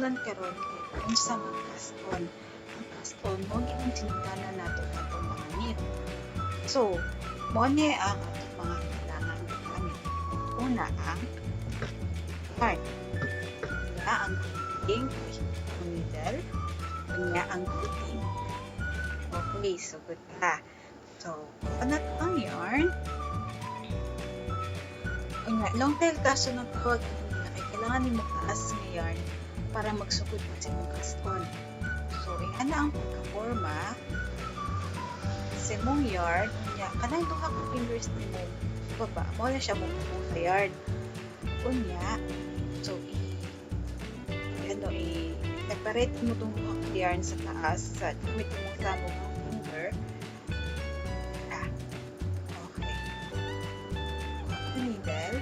Panginahanglan karon kay unsa mag-cast on. Ang cast on mao gyud ang sinugdanan nato sa atong mga knit. So, mao ni ang atong mga kailangan gamit. Una, ang yarn. Unya, ang gunting, ang needle. Unya, ang gunting. Okay, so good ka. So, kuha to ang yarn. Unya, long tail cast on ang tawag niya kay kailangan nimo taas nga yarn para magsugod pa sa imong cast on. So, ingana ang pagkaporma sa imong yarn. Unya, kanang duha ka fingers nimo sa baba, mao na siya mo sa yarn. Unya, so i ano i separate mo tong duha ka yarn sa taas sa gamit imong thumb ug finger. Ah, okay. Kuha ka needle.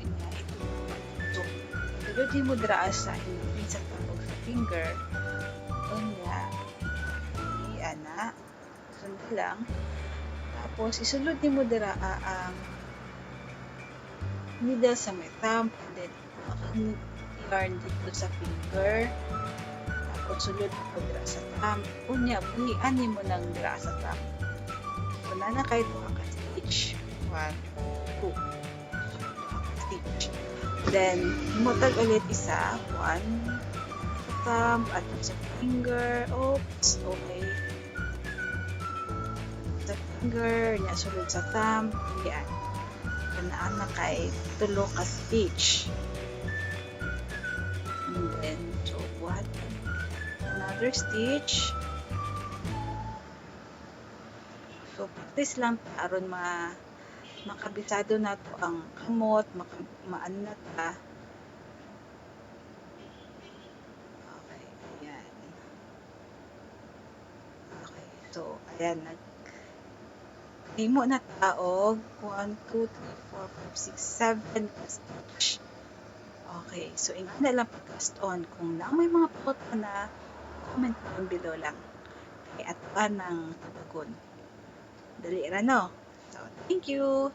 Unya, ito. So, sulod mo dira sa in between sa thumb ug sa finger. Unya, ana, sunod lang. Tapos, isulod nimo dira ang needle sa may thumb and then ang yarn dito sa finger. Tapos, sulod mo dira sa thumb. Unya, buhian nimo nang dira sa thumb. So, naa na kay duha ka stitch. 1, 2. So, duha ka stitch. Then, himutag ulit isa. 1 thumb at sa finger. Oops, okay. Sa finger, nya sulod sa thumb. Yan. Naa na kay tulo ka stitch. And then, so, buhat another stitch. So, practice lang aron ma makabisado nato ang kamot, maka, maano na ta. Okay, ayan. Okay, so, ayan, nag himo na ta og 1, 2, 3, 4, 5, 6, 7 ka stitch. Okay, so ingana lang pag-cast on. Kung naa may mga pangutana, comment down below lang. Kay atoa nang tubagon. Dali ra, no? So, thank you!